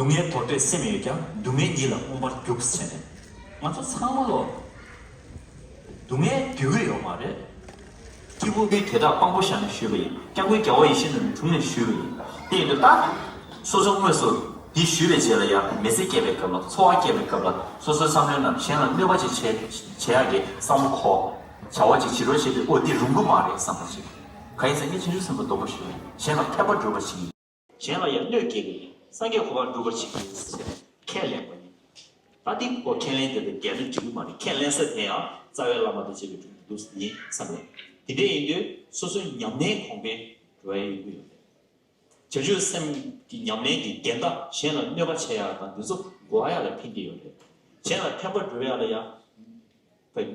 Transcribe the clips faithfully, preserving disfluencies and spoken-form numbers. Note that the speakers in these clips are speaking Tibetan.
སྡུག་བསྔལ་དོར་འདོད་སེམས་ཡོད་ཀྱང་། སྡུག་བསྔལ་ཉིད་ལ་མངོན་པར་རྒྱུག་ཟེར་ནས། ང་ཚོ་ཚང་མ་ལོ། སྡུག་བསྔལ་འདོད་ཀྱི་ཡོད་མ་རེད། སྐྱེས་བུ་མི་དེ་དག་དཔང་པོ་བཞག་ནས་ཞུས་པ་ཡིན། སྐྱབས་མགོན་རྒྱལ་བ་ཡིད་བཞིན་ནོར་བུའི་དྲུང་ནས་ཞུས་པ་ཡིན། དེ་ཡིན་དུས་ད། སོ་སོ་དངོས་སུ་འདི་ཞུས་པའི་རྗེས་ལ་ཡང་མི་ཚེ་སྐྱེལ་བའི་སྐབས་ལ། འཚོ་བ་སྐྱེལ་བའི་སྐབས་ལ། སོ་སོའི་བསམ་བློའི་ནང་གཞན་ལ་གནོད་པ་ཅིག་བྱེད་བྱེད་ཡག་གི་བསམ་བློ་འཁོར། བྱ་བ་ཅིག་བྱེད་རོགས་བྱེད་དུས། ཨོ་འདི་རུང་གི་མ་རེད་བསམ་པ་ཅིག་གང་ཡིན་ཟེར་ན། ངས་བྱང་ཆུབ་སེམས་དཔའ་སྡོམ་པ་ཞུ་ཡིན། གཞན་ལ་ཕན་པ་སྒྲུབ་པ་ཞིག་ཡིན། གཞན་ལ་ཡང་གནོད་སྐྱེལ་གྱི་ཡིན། སངས་རྒྱས་གོ་འཕང་སྒྲུབ་པ་ཞིག་ཡིན་ཟེར་ཁས་ལེན་པ་ཡིན། ད་འདི་ཁོ་ཁས་ལེན་དེ་ལ་འགལ་ན་འགྲིག་གི་མ་རེད། ཁས་ལེན་ས་དེ་ཡང་རྩ་བའི་བླ་མ་དང་བཅས་པའི་དྲུང་དུ་འདུག་ཡིན་བསམ་ཡོད། དེ་འདྲ་ཡིན་དུས་སོ་སོའི་ཉམས་ལེན་གོང་འཕེལ་འགྲོ་ཡ་ཡོང་གི་ཡོད་རེད། བྱང་ཆུབ་སེམས་ཀྱི་ཉམས་ལེན་གྱི་འགལ་ཟླ། གཞན་ལ་གནོད་པ་བྱེད་ཡ་དང་འདི་ཚོ་འགོག་ཡ་ལ་ཕན་གྱི་ཡོད་རེད། གཞན་ལ་ཕན་པ་སྒྲུབ་ཡ་ལ་ཡང་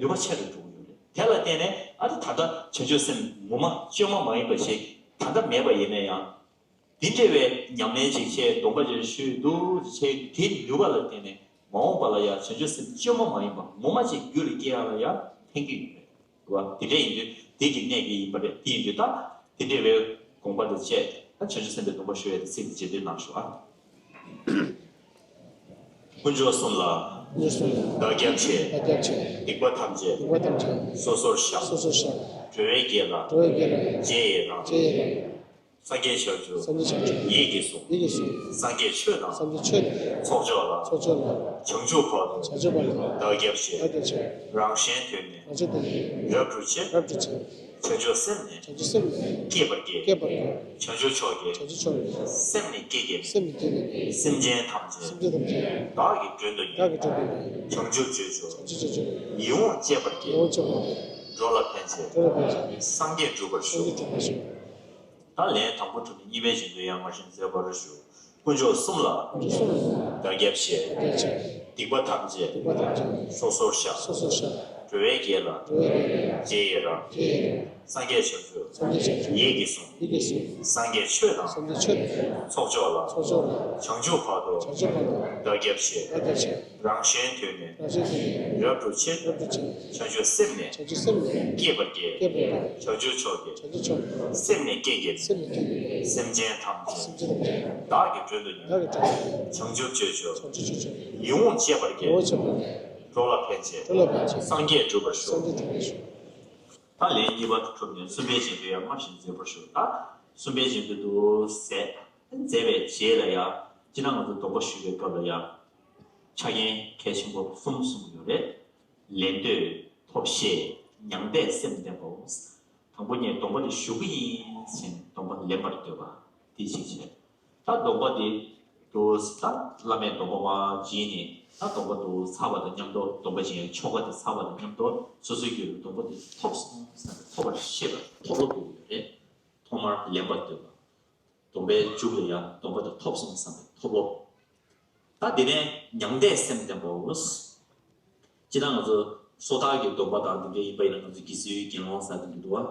ནུས་པ་ཆེ་རུ་འགྲོ་གི་ཡོད་རེད། དེ་ལ་བརྟེན་ནས་ཨ་ད་ད་ལྟ་བྱང་ཆུབ་སེམས་ངོ་མ་བཅོས་མ་མ་ཡིན་པ་ཞིག་ད་ལྟ་མེད་པ་ཡིན་ན་ཡང་། འདི་འདྲ་བའི་ཉམས་ལེན་ཅིག་བྱས། སྡོམ་པ་ཅིག་ཞུས་འདུག་བྱས། དེའི་ནུས་པ་ལ་བརྟེན་ནས་མ་འོངས་པ་ལ་ཡང་བྱང་ཆུབ་སེམས་བཅོས་མ་མ་ཡིན་པ་ངོ་མ་ཅིག་རྒྱུད་ལ་སྐྱེ་ཡ་ལ་ཡང་ཕན་གྱི་ཡོད་རེད། བ། དེ་འདྲ་ཡིན་དུས་དེ་གི་གནད་ཀྱི་ཡིན་པ་རེད། དེ་ཡིན་དུས་ད་དེ་འདྲ་བའི་དགོངས་པ་དང་བཅས། ད་བྱང་ཆུབ་སེམས་དཔའི་སྡོམ་པ་ཞུ་ཡས་དེ་ཚིག་དེ་རྗེས་ཟློས་གནང་ཞུ་ཨ། དཀོན་མཆོག་གསུམ་ལ། ཉེར་གསུམ། བདག་སྐྱབས་མཆི། བདག་སྐྱབས་མཆི། སྡིག་པ་ཐམས་ཅད། སྡིག་པ་ཐམས་ཅད། སོ་སོར་བཤགས། སོ་སོར་བཤགས། འགྲོ་བའི་དགེ་ལ། འགྲོ་བའི་དགེ་ལ། རྗེས་ཡི་རང་། རྗེས་ཡི་རང་། སངས་རྒྱས་བྱང་ཆུབ། སངས་རྒྱས་བྱང་ཆུབ། ཡིད་ཀྱིས་གསུངས། ཡིད་ཀྱིས་གསུངས། སངས་རྒྱས་ཆོས་དང་། སངས་རྒྱས་ཆོས་དང་། ཚོགས་མཆོག་ལ། ཚོགས་མཆོག་ལ། བྱང་ཆུབ་བར་དུ། བྱང་ཆུབ་བར་དུ། བདག་སྐྱབས་མཆི། བདག་སྐྱབས་མཆི། རང་གཞན་དོན་ནི། རང་གཞན་དོན་ནི། རབ་བསྒྲུབ་ཕྱིར། རབ་བསྒྲུབ་ཕྱིར། བྱང་ཆུབ་སེམས་ནི། བྱང་ཆུབ་སེམས་ནི། བསྐྱེད་པར་བགྱི། བསྐྱེད་པར་བགྱི། བྱང་ཆུབ་མཆོག་གི། བྱང་ཆུབ་མཆོག་གི། སེམས་ནི་བསྐྱེད་བགྱི། སེམས་ནི་བསྐྱེད་བགྱི། སེམས་ཅན་ཐམས་ཅད། སེམས་ཅན་ཐམས་ཅད། བདག་གི་མགྲོན་དུ་བསྙེན། བདག་གི་མགྲོན་དུ་བསྙེན། བྱང་ཆུབ་སྤྱོད་མཆོག། བྱང་ཆུབ་སྤྱོད་མཆོག། ཡིད་འོང་སྤྱད་པར་བགྱི། ཡིད་འོང་སྤྱད་པར་བགྱི། འགྲོ་ལ་ཕན་ཕྱིར། འགྲོ་ལ་ཕན་ཕྱིར། སངས་རྒྱས་འགྲུབ་པར་ཤོག། སངས་རྒྱས་འགྲུབ་པར་ཤོག། ད་ལན་དང་པོ་གྲུབ་ནས་གཉིས་པའི་རྗེས་ཟློས་ཡང་སྔར་བཞིན་མཛད་པར་ཞུ། དཀོན་མཆོག་གསུམ་ལ། དཀོན་མཆོག་གསུམ་ལ། བདག་སྐྱབས་མཆི། བདག་སྐྱབས་མཆི། སྡིག་པ་ཐམས་ཅད། སྡིག་པ་ཐམས་ཅད། སོ་སོར་བཤགས། སོ་སོར་བཤགས། འགྲོ་བའི་དགེ་ལ། འགྲོ་བའི་དགེ་ལ། རྗེས་ཡི་རང་། རྗེས་ཡི་རང་། སངས་རྒྱས་བྱང་ཆུབ། སངས་རྒྱས་བྱང་ཆུབ། ཡིད་ཀྱིས་གསུངས། ཡིད་ཀྱིས་གསུངས། སངས་རྒྱས་ཆོས་དང་། སངས་རྒྱས་ཆོས་དང་། ཚོགས་མཆོག་ལ། ཚོགས་མཆོག་ལ། བྱང་ཆུབ་བར་དུ། བྱང་ཆུབ་བར་དུ། བདག་སྐྱབས་མཆི། བདག་སྐྱབས་མཆི། རང་གཞན་དོན་ནི། རང་གཞན་དོན་ནི། རབ་བསྒྲུབ་ཕྱིར། རབ་བསྒྲུབ་ཕྱིར། བྱང་ཆུབ་སེམས་ནི། བྱང་ཆུབ་སེམས་ནི། བསྐྱེད་པར་བགྱི། བསྐྱེད་པར་བགྱི། བྱང་ཆུབ་མཆོག་གི། བྱང་ཆུབ་མཆོག་གི། སེམས་ནི་བསྐྱེད་བགྱི། སེམས་ནི་བསྐྱེད་བགྱི། སེམས་ཅན་ཐམས་ཅད། སེམས་ཅན་ཐམས་ཅད། བདག་གི་མགྲོན་དུ་བསྙེན། བདག་གི་མགྲོན་དུ་བསྙེན། བྱང་ཆུབ་སྤྱོད་ཕྱིར། བྱང་ཆུབ་སྤྱོད་ཕྱིར། ཡིད་འོང་སྤྱད་པར་བགྱི། ཡིད་འོང་སྤྱད་པར་བགྱི། འགྲོ་ལ་ཕན་ཕྱིར། འགྲོ་ལ་ཕན་ཕྱིར། སངས་རྒྱས་འགྲུབ་པར་ཤོག། སངས་རྒྱས་འགྲུབ་པར་ཤོག། ད་ལན་གཉིས་པ་གྲུབ་ནས་གསུམ་པའི་རྗེས་ཟློས་ཡང་སྔར་བཞིན་མཛད་པར་ཞུ། ད་གསུམ་པའི་རྗེས་ཟློས་དུ་མཛད། མཛད་པའི་རྗེས་ལ་ཡང་སྤྱིར་ན་ང་ཚོ་སྡོམ་པ་ཞུ་བའི་སྐབས་ལ་ཡང་ཆ་རྐྱེན་གལ་ཆེན་པོ་གསུམ་གསུངས་ཡོད་རེད། ལེན་འདོད། ཐོབ་ཤེས། མྱང་འདས་སེམས་ལྡན་པའོ། དང་པོ་ངས་སྡོམ་པ་དེ་ཞུ་གི་ཡིན་ཟེར་ནས་སྡོམ་པ་ལེན་པར་འདོད་པ་དེ་གཅིག་བྱས། ད་སྡོམ་པ་དེ་དུ་ད་བླ་མས་སྡོམ་པ་མ་བྱིན་ནས་ད་སྡོམ་པ་དུ་ཚར་བ་དང་མཉམ་དུ་སྡོམ་པ་བྱིན་ཡའི་ཆོ་ག་དེ་ཚར་བ་དང་མཉམ་དུ་སོ་སོའི་རྒྱུད་ལ་སྡོམ་པ་དེ་ཐོབ་སོང་བསམ་པའི་ཐོབ་པར་ཤེས་པ་ཐོབ་བློ་དགོས་ཀྱི་ཡོད་རེད། ཐོག་མར་ལེན་པར་འདོད་པ། སྡོམ་པའི་མཇུག་ལ་ཡང་སྡོམ་པ་དེ་ཐོབ་སོང་བསམ་པའི་ཐོབ་བློ། ད་དེ་ནས་མྱང་འདས་སེམས་ལྡན་པའོ། སྤྱིར་ན་ང་ཚོ་སོ་ཐར་གྱི་སྡོམ་པ་དང་དེ་འདྲ་ཡིན་པ་ཡིན་ན་ང་ཚོ་དགེ་ཚུལ་དགེ་སློང་ཟེར་དེ་འདྲ་འདུག་བ།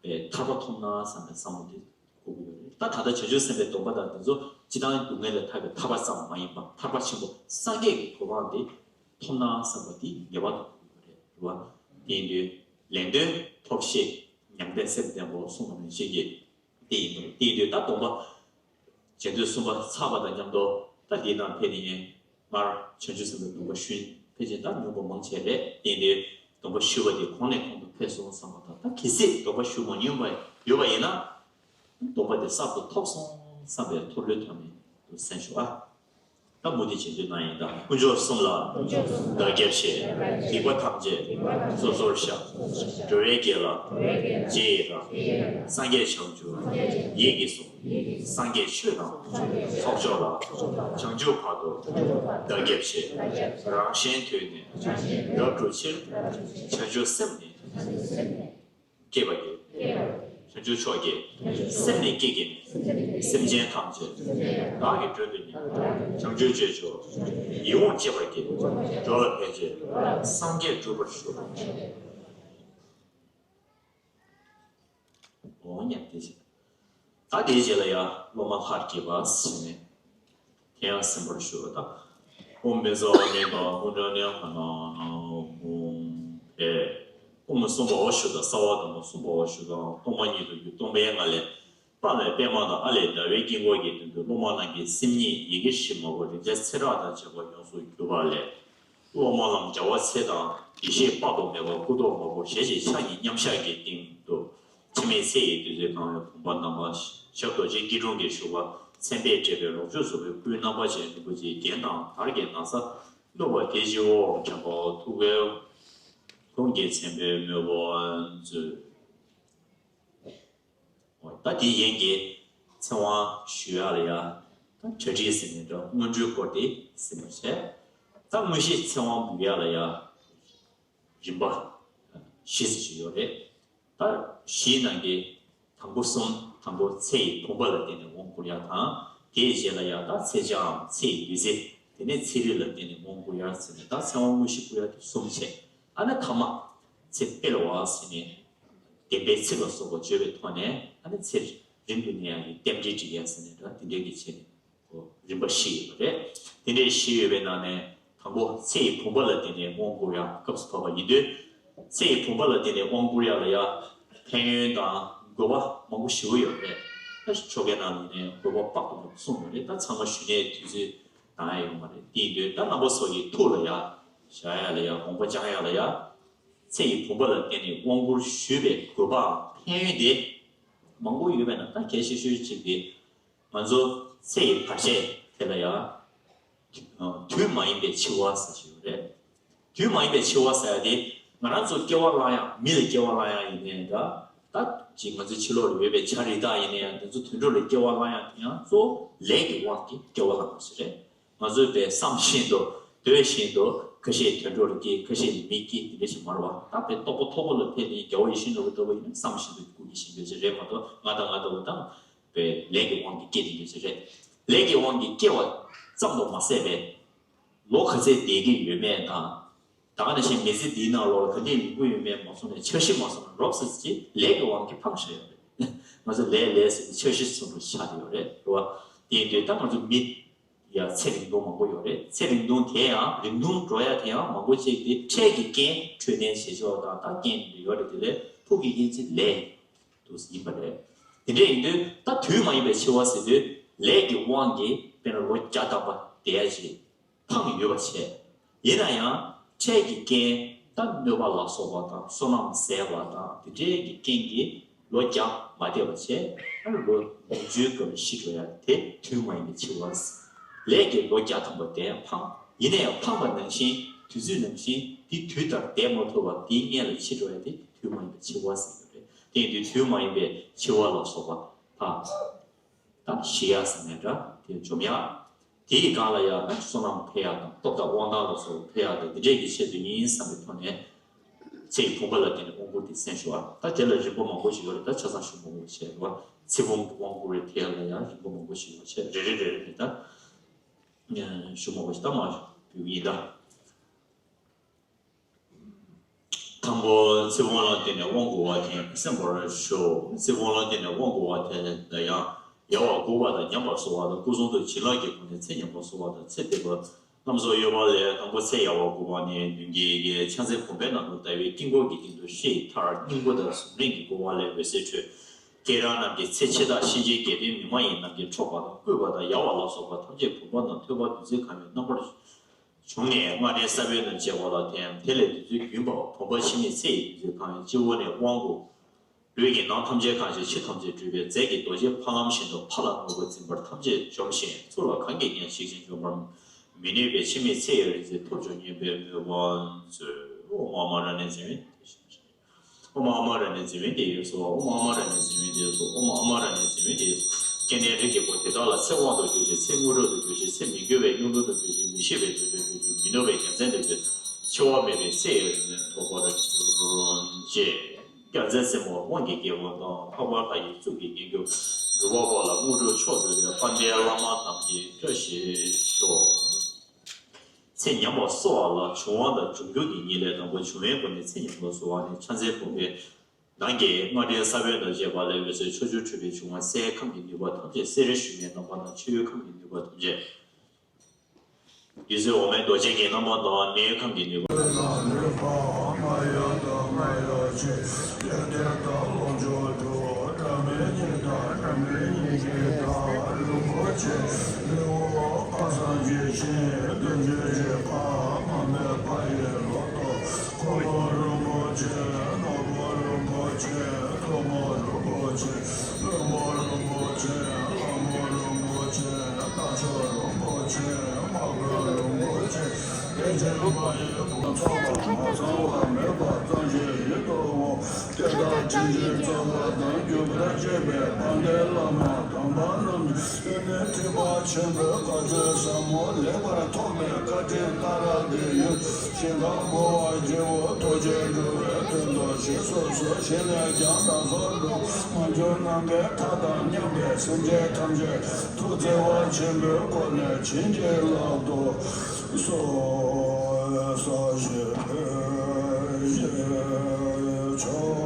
པའི་ཐར་པ་ཐོབ་ན་བསམ་པའི་བསམ་བློ་དེ་དགོས་ཀྱི་ཡོད་རེད། ད་ད་ལྟ་བྱང་ཆུབ་སེམས་དཔའི་སྡོམ་པ་དང་དེ་ཚོ་སྤྱིར་བཏང་སྡུག་བསྔལ་ལས་ཐར་པའི་ཐར་པ་ཙམ་མ་ཡིན་པ་ཐར་པ་ཆེན་པོ་སངས་རྒྱས་ཀྱི་གོ་འཕང་དེ་ཐོབ་ན་བསམ་པ་དེ་ངེས་པར་དུ་དགོས་ཀྱི་ཡོད་རེད། རེད་བ། དེ་ཡིན་དུས་ལེན་འདོད་ཐོབ་ཤེས་མྱང་འདས་སེམས་ལྡན་པའོ་གསུངས་པ་ནང་བཞིན་གྱི་དེ་ཡིན་དུས་དེ་ཡིན་དུས་ད་སྡོམ་པ་རྗེས་ཟློས་གསུམ་པ་ཚར་བ་དང་མཉམ་དུ་ད་འདིའི་ནང་ཕེབས་ནས་སྔར་བྱང་ཆུབ་སེམས་དཔའི་སྡོམ་པ་ཞུས་ཕལ་ཆེར་ད་མྱོང་པ་མང་ཆེ་རེད། དེ་ཡིན་དུས་སྡོམ་པ་ཞུ་བ་དེ་གོང་ནས་གོང་དུ་འཕེལ་སོང་བསམ་པ་དང་ད་གལ་སྲིད་སྡོམ་པ་ཞུ་མ་མྱོང་བ་ཡོད་པ་ཡིན་ན་སྡོམ་པ་དེ་གསར་དུ་ཐོབ་སོང་བསམ་པའི་ཐོབ་བློའི་ཐོག་ནས་དུ་གསན་ཞུ་ཨ། ད་མུ་མཐུད་བྱེད་འདོད་གནང་ཡིན་ད། དཀོན་མཆོག་གསུམ་ལ་བདག་སྐྱབས་མཆི། སྡིག་པ་ཐམས་ཅད་སོ་སོར་བཤགས། འགྲོ་བའི་དགེ་ལ་རྗེས་ཡི་རང་། སངས་རྒྱས་བྱང་ཆུབ་ཡིད་ཀྱིས་གསུངས། སངས་རྒྱས་ཆོས་དང་ཚོགས་མཆོག་ལ། བྱང་ཆུབ་བར་དུ་བདག་སྐྱབས་མཆི། རང་གཞན་དོན་ནི་རབ་བསྒྲུབ་ཕྱིར། བྱང་ཆུབ་སེམས་ནི། བསྐྱེད་པར་བགྱི། བྱང་ཆུབ་མཆོག་གི་སེམས་ནི་བསྐྱེད་བགྱི་ནས། སེམས་ཅན་ཐམས་ཅད་བདག་གི་མགྲོན་དུ་བསྙེན། བྱང་ཆུབ་སྤྱོད་མཆོག་ཡིད་འོང་སྤྱད་པར་བགྱི། འགྲོ་ལ་ཕན་ཕྱིར་སངས་རྒྱས་འགྲུབ་པར་ཤོག། འོ་ཉག་དེ་བཞིན། ད་དེའི་རྗེས་ལ་ཡང་སློབ་མ་ལྷར་བསྐྱེད་པ་ཟེར་ནས་དེ་ཡང་གསན་པར་ཞུ་བ་དང་། ཨོཾ་བཛྲ་ཨཱ་ནནྡ་ཨཱཿཧཱུྃ་ཏྲཱ་ནཱི་ཧ་ན་ན་ཧཱུྃ་ཕཊ། སྟོང་པ་གསུམ་པའོ་ཞུ་དང་། རྩ་བ་དང་པོ་གསུམ་པའོ་ཞུ་དང་། སྟོང་པ་ཉིད་དུ་རྒྱུ་སྟོང་པའི་ངང་ལས། པདྨའི་པདྨ་དང་ཨ་ལས་ཟླ་བའི་དཀྱིལ་འཁོར་གྱི་མདུན་དུ་སློབ་མ་རྣམས་ཀྱི་སེམས་ཉིད་ཡི་གེ་བཞི་མ་བུ་རིན་ཆེན་ཚེ་རབས་དང་བཅས་པ་ཡོངས་སུ་གྱུར་པ་ལས། སློབ་མ་རྣམས་རྒྱལ་བ་ཚེ་དང་ཡེ་ཤེས་དཔག་ཏུ་མེད་པ་སྐུ་མདོག་དམར་པོ་ཞལ་གཅིག་ཕྱག་གཉིས་མཉམ་གཞག་གི་སྟེང་དུ། འཆི་མེད་ཚེ་ཡི་བདུད་རྩིས་གང་བའི་བུམ་པ་བསྣམས་པ། ཞབས་རྡོ་རྗེ་སྐྱིལ་ཀྲུང་གིས་བཞུགས་པ། མཚན་དཔེས་སྤྲས་པའི་ལོངས་སྤྱོད་རྫོགས་པའི་སྐུའི་རྣམ་པ་ཅན་རིན་པོ་ཆེའི་རྒྱན་དང་དར་གྱི་ན་བཟའ་བསྣམས་པ་དེའི་སྤྱི་བོར་དྲན་པ་ཐུགས་ཀའི་དུང་གི་མཚན་དཔེས་མོས་པ་མཛོད། ད་དེའི་ཡན་གྱི་ཚེ་དབང་ཞུ་ཡག་ལ་ཡ། ད་གྲ་སྒྲིག་ཟེར་ནས་འདྲ་སྔོན་འགྲོའི་སྐོར་དེ་ཟིན་པར་བྱས། ད་དངོས་གཞི་ཚེ་དབང་འབུལ་ཡག་ལ་ཡ། རིམ་པ་བཞི་ཟེར་གྱི་ཡོད་རེད། ད་བཞིའི་ནང་གི་དང་པོ་གསུམ་དང་པོ་ཚེ་ཡི་བུམ་པ་ལ་བརྟེན་ནས་དབང་བསྐུར་ཡག་དང་། དེའི་རྗེས་ལ་ཡ་ད་ཚེ་ལྕམ་ཚེ་ཡི་བདུད་རྩི། དེ་ནས་ཚེ་རིལ་ལ་བརྟེན་ནས་དབང་བསྐུར་ཡག་ཟེར་ནས་ད་ཚེ་དབང་དངོས་གཞི་བསྐུར་ཡག་དེ་གསུམ་བྱས། ཨ་ནི་ཐ་མ་ཚེ་སྤེལ་བ་ཟེར་ནས། བདེན་པའི་ཚིག་ལ་སོགས་པ་བརྗོད་པའི་ཐོག་ནས་ཨ་ནི་ཚེ་རིང་དུ་གནས་ཡག་གི་རྟེན་འབྲེལ་སྒྲིག་ཡག་ཟེར་ནས་འདྲ་དེ་འདྲའི་གི་ཆེད་ནས་ཁོ་རིམ་པ་བཞི་ཡོད་པ་རེད། དེ་འདྲའི་བཞི་ཡོད་པའི་ནང་ནས་དང་པོ་ཚེ་ཡི་བུམ་པ་ལ་བརྟེན་ནས་དབང་བསྐུར་ཡག་སྐབས་སུ་བབས་པ་ཡིན་དུས། ཚེ་ཡི་བུམ་པ་ལ་བརྟེན་ནས་དབང་བསྐུར་ཡག་ལ་ཡ་ཕན་ཡོན་དང་དགོས་པ་མང་པོ་ཞེ་པོ་ཡོད་རེད། ད་ཆོ་གའི་ནང་ལ་ཡིན་ནའི་དགོས་པ་དཔག་ཏུ་མེད་པ་གསུངས་ཡོད་རེད། ད་ཚང་མ་ཞུ་ནས་དུས་ཚོད་ གང་ཡང་ཡོད་མ་རེད། དེ་ཡིན་དུས་ད་རྣམ་པ་ཚོ་ཡི་ཐུགས་ལ་ཡ་བཞག་ཡ་ལ་ཡ་དགོངས་པ་བཅངས་ཡ་ལ་ཡ། ཚེ་ཡི་བུམ་པ་ལ་བརྟེན་ནས་དབང་བསྐུར་ཞུས་པའི་དགོས་པའམ་ཕན་ཡོན་དེ་མང་པོ་ཡོད་པས་ན། ད་གལ་ཆེ་ཤོས་གཅིག་དེ་ང་ཚོ་ཚེ་ཡི་བར་ཆད་དེ་ལ་ཡ་དུས་མ་ཡིན་པའི་འཆི་བ་ཟེར་གྱི་ཡོད་རེད། དུས་མ་ཡིན་པའི་འཆི་བ་ཟེར་ཡ་དེ་ང་རང་ཚོ་སྐྱེ་བ་བླངས་ཡ། མི་ལ་སྐྱེ་བ་བླངས་ཡ་ཡིན་ནའི་འདྲ། ད་ཅིག་ང་ཚོའི་ཕྱི་ལོགས་ལ་ཡོད་པའི་བྱ་རི་དྭགས་ཡིན་ནའི་ཡང་། དེ་ཚོ་དུད་འགྲོ་ལ་སྐྱེ་བ་བླངས་ཡ་དེ་ཡང་གཙོ་བོ་ལས་ཀྱི་དབང་གིས་སྐྱེ་བ་བླངས་པ་ཞིག་རེད། ང་ཚོས་པའི་བསམ་བཞིན་དུ་འདོད་བཞིན་དུ་ཁ་ཤས་དུད་འགྲོ་ལ་སྐྱེ། ཁ་ཤས་ལ་མི་སྐྱེ། དེ་འདྲ་ཞིག་མ་རེད་བ། ད་པའི་རྟོགས་པ་མཐོ་པོ་ལ་ཕེབས་ནས་རྒྱལ་བ་ཡིད་བཞིན་ནོར་བུ་ལྟ་བུ་ཡིན་ན་བསམ་བཞིན་དུ་སྐུ་སྐྱེ་བཞིན་པའི་ཕྱིར་རེད་མ་གཏོགས། ང་དང་ང་ལྟ་བུ་དང་པའི་ལས་ཀྱི་དབང་གིས་སྐྱེ་བཞིན་པའི་ཕྱིར་རེད། ལས་ཀྱི་དབང་གིས་སྐྱེ་བ་ཙམ་དུ་མ་ཟད་པའི་ལོ་ག་ཚད་བསྡད་ཀྱི་ཡོད་མེད་དང་། ད་ག་ནང་བཞིན་མི་ཚེ་འདིའི་ནང་ལོགས་ལ་ག་འདྲས་ཡོང་གི་ཡོད་མེད་མ་སོང་ནས། འཆར་གཞི་མ་སོང་ན་རོབ་ཙམ་ཅིག་ལས་ཀྱི་དབང་གིས་འཕངས་བཞག་ཡོད་རེད། ང་ཚོ་ལས་ལས་ཟེར་ཏེ་འཆར་གཞི་བཟོ་འདྲ་ཆགས་ཡོད་རེད། རེད་བ། དེ་ཡིན་དུས་ད་ང་ཚོ་མི་ཡ་ཚེ་རིང་ཐུང་མང་པོ་ཡོད་རེད། ཚེ་རིང་ཐུང་དེ་ཡང་རིང་ཐུང་འགྲོ་ཡ་དེ་ཡང་མང་པོ་ཅིག་དེ་འཕྲལ་གྱི་རྐྱེན། འཕྲོད་བསྟེན་བྱེད་ཕྱོགས་དང་། ད་རྐྱེན་འདི་ཡོད་རེད། དེ་ལས་ཕུགས་ཀྱི་དབྱེ་འབྱེད་ལས་དུ་ཡིན་པ་རེད། དེ་འདྲ་ཡིན་དུས་ད་དུས་མ་ཡིན་པའི་འཆི་བ་ཟེར་དུས་ལས་ཀྱི་དབང་གིས་དཔེར་ན་ལོ་བརྒྱ་ཐམ་པ་བསྡད་ཡ་ཅིག་འཕངས་ཡོད་པ་བྱས། ཡིན་ན་ཡང་འཕྲལ་གྱི་རྐྱེན། ད་གནོད་པ་ལ་སོགས་པ་དང་། བསོད་ནམས་ཟད་པ་དང་། དེ་འདྲའི་གི་རྐྱེན་གྱིས་ལོ་བརྒྱ་མ་བསྡད་པ་བྱས། ཨ་ནི་ལོ་ཉུང་ཤོས་སྐབས་ལ་ཤི་འགྲོ་ཡ་དེ་དུས་མ་ཡིན་པའི་འཆི་བ། ལས་ཀྱིས་ལོ་བརྒྱ་ཐམ་པ་བསྡད་འཕངས། ཡིན་ན་ཡང་འཕངས་པ་ནང་བཞིན་དུས་ཚོད་ནང་བཞིན་དེ་དུས་ལྟར་བསྡད་མ་ཐུབ་པ། དེའི་སྔོན་ལ་འཆི་འགྲོ་ཡ་དེ་དུས་མ་ཡིན་པའི་འཆི་བ་ཟེར་གྱི་རེད། དེ་ཡིན་དུས་དུས་མ་ཡིན་པའི་འཆི་བ་ལ་སོགས་པ་དང་། ད་ཤི་ཡ་ཟེར་ནའི་འདྲ། དེ་འཇོམས་ཡ། དེ་ཡི་སྒང་ལ་ཡང་བསོད་ནམས་འཕེལ་ཡ་དང་། སྟོབས་དང་དབང་ཐང་ལ་སོགས་པ་འཕེལ་ཡ་དང་། འདི་འདྲས་ཀྱི་ཆེད་དུ་ཡིན་བསམ་པའི་ཐོག་ནས་ཚེ་ཡི་བུམ་པ་ལ་བརྟེན་ནས་དབང་བསྐུར་དེ་གསན་ཞུ་བ། ད་དེ་ལ་རིམ་པ་མང་པོ་ཞིག་ཡོད་རེད། ད་ཆ་ཚང་ཞུ་མ་དགོས་པ་བྱས་རེད་བ། ཚེ་བུམ་དབང་བསྐུར་རེད། དེ་ལ་ཡང་རིམ་པ་མང་པོ་ཞིག་ཡོད་བྱས། རེ་རེ་རེ་རེ་ནས་ད་ཞུ་མ་དགོས་ཞིག་ད་མ་ཞུ་ཡིན་ད། དང་པོ། ཚེ་བུམ་ལ་བརྟེན་ནས་དབང་བསྐུར་བ་དེ་གསན་པར་ཞུ། ཚེ་བུམ་ལ་བརྟེན་ནས་དབང་བསྐུར་བ་དེ་ཡང་ཡལ་བར་བསྒུག་པ་དང་། ཉམས་པར་གསོལ་བ་དང་། སྐུ་གསུང་ཐུགས་བྱིན་རླབས་ཀྱི་སྒོ་ནས་ཚེ་ཉམས་པར་གསོལ་བ་དང་། ཚེ་འདས་པ་རྣམས་སུ་གཡོ་བ་ལས། དང་པོ་ཚེ་ཡལ་བར་བསྒུག་པ་ནི། མདུན་གྱི་ཕྱག་མཚན་བུམ་པའི་ནང་དུ་བལྟ་བའི་དཀྱིལ་འཁོར་གྱི་སྟེང་དུ་ཧྲཱིཿ་མཐར་སྙིང་པོ་དང་ཟུང་འབྲེལ་གྱི་བསྐོར་བ་ལས་འོད་ཟེར་འཕྲོས། ཁྱེད་རང་རྣམས་ཀྱི་ཚེ་ཕྱི་དག་གཤིན་རྗེའི་གྱལ་དོན་མི་མ་ཡིན་རྣམས་ཀྱིས་འཕྲོག་པ་དང་བརྐུས་པ་དང་ཡལ་བ་ལ་སོགས་པ་ཐམས་ཅད་བུམ་པ་ནང་ཐོད་པ་བདུད་རྩི་གང་ཡོད་རྣམ་པར་བྱུང་ནས་སྔར་འདྲའི་ས་བོན་དང་བཅས་པ་ལ་ཐིམ། དེ་ལས་བདུད་རྩིའི་རྒྱུན་བབས། བུམ་པ་འཆི་མེད་ཚེ་ཡི་བདུད་རྩི་གང་ཡོད་སྤྱི་བོ་ནས་དབང་བསྐུར། ལུས་ཀྱི་ནང་ཐམས་ཅད་གང་ཞིང་ཕྱི་ཐམས་ཅད་སྤྲུལ་པའི་རྫས་ཀྱི་རྡོ་རྗེ་ཕ་ལམ་བཞིན་དུ་ཕ་ལ་དངོས་པོ་འཛིན་པ་ཐམས་ཅད་འཇོམས་ཤིང་། ཚུར་ལ་གང་གིས་ཀྱང་ཞིག་ཅིང་འཇོམས་པར་མི་ནུས་པའི་འཆི་མེད་ཚེ་ཡི་རིག་འཛིན་ཐོབ་འགྱུར་སྙམ་པའི་མོས་པ་མཛོད། ཨོཾ་ཨ་མ་རཏྣའི་རྫས་བོན་དེ་ཡི་སོ། ཨོཾ་ཨ་མ་རཏྣའི་རྫས་བོན་དེ་ཡི་སོ། ཨོཾ་ཨ་མ་རཏྣའི་རྫས་བོན་དེ་ཡི་སོ། ཨོཾ་ཨ་མ་རཏྣའི་རྫས་བོན་དེ་ཡི་སོ། སྐྱེ་གནས་རིགས་ཀྱི་བུ་དེ་དག་ལ་ཚེ་དབང་དུ་གྱུར་ཅིང་། ཚེ་དངོས་གྲུབ་ཏུ་གྱུར་ཅིང་། ཚེ་མི་འགྱུར་བའི་སྙིང་པོ་དུ་གྱུར་ཅིང་། མི་ཤི་བའི་དུར་ཁྲོད་དུ་གྱུར་ཅིང་། མི་ནུབ་པའི་རྒྱལ་མཚན་དུ་གྱུར་ཅིང་། འཆི་བ་མེད་པའི་ཚེ་ཡི་རིག་འཛིན་ཐོབ་པར་གྱུར་ཅིག། རྒྱལ་མཚན་སྲིན་མོ་དབང་གི་རྒྱལ་པོ་དང་། འཕགས་པ་ལྷ་ཡི་གཙུག་གི་རྒྱན་གྱུར། འབྲུག་པ་པོ་ལ་དངོས་གྲུབ་མཆོག་སྩོལ་བའི། དཔལ་ལྡན་བླ་མ་རྣམས་ཀྱིས་བཀྲ་ཤིས་ཤོག། ཚེ་ཉམས་པ་གསོ་བ་ལ་འབྱུང་བ་དང་འབྱུང་འགྱུར་གྱི་ཉེར་ལེན། དང་པོ། འབྱུང་བའི་སྒོ་ནས་ཚེ་ཉམས་པ་གསོ་བ་ནི། ཕྱག་མཚན་བུམ་པའི་ནང་གི་སྔར་འདྲའི་ས་བོན་དང་བཅས་པ་ལས་འོད་ཟེར་ཕྱོགས་བཅུར་འཕྲོས་པས་འབྱུང་བ། སའི་ཁམས་ཀྱི་ནུས་པ་ཐམས་ཅད། གསེར་ཞུན་མའི་རྣམ་པ་དང་། ཆུའི་ཁམས་ཀྱི་ནུས་པ་ཐམས་ཅད། བདུད་རྩི་འོ་མའི་རྡོ་རྗེ་གི་རྣམ་པ་དང་། མེའི་ཁམས་ཀྱི་ནུས་པ། ཞིང་ཁམས་འཁོར་བ་རྒྱལ་པོ་ཐུགས་རྗེ་འགྲོ་བའི་དོན་དུ་ཞིང་སོ་སོའི་ཞིང་ལས་ཀྱང་བདག་སོགས་འགྲོ། མ་གྱུར་ནམ་མཁའི་མཐའ་དང་མཉམ་པའི་སེམས་ཅན་ཐམས་ཅད་ཐུགས་བརྩེ་བ་ཆེན་པོའི་སྒོ་ནས་བྱིན་གྱིས་བརླབ་ཏུ་གསོལ། ས་གཞི་ཆུ་གཞི་མེ་ཏོག་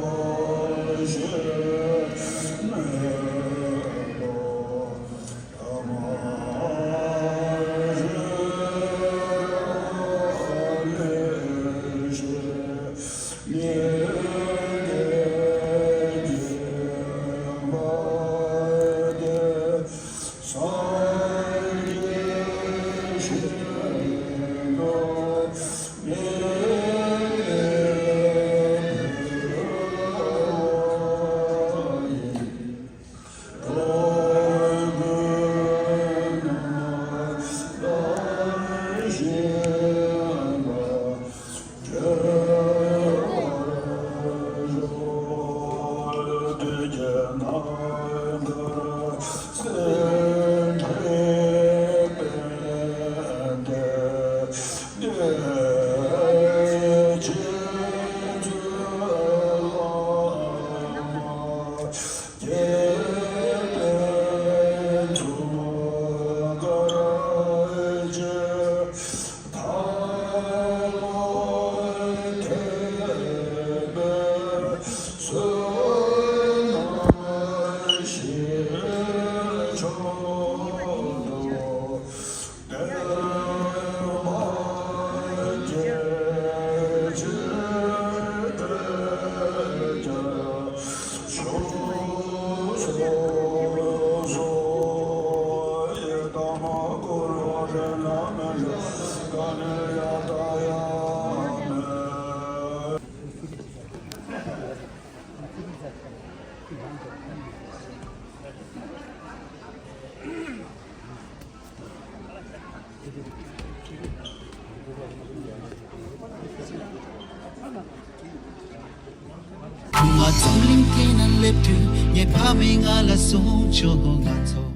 ང་ཚོ་གླིང་དེ་ན་སླེབས་དུས་ངའི་ཕ་མས་ང་ལ་གསུངས་བྱུང་། ང་ཚོ་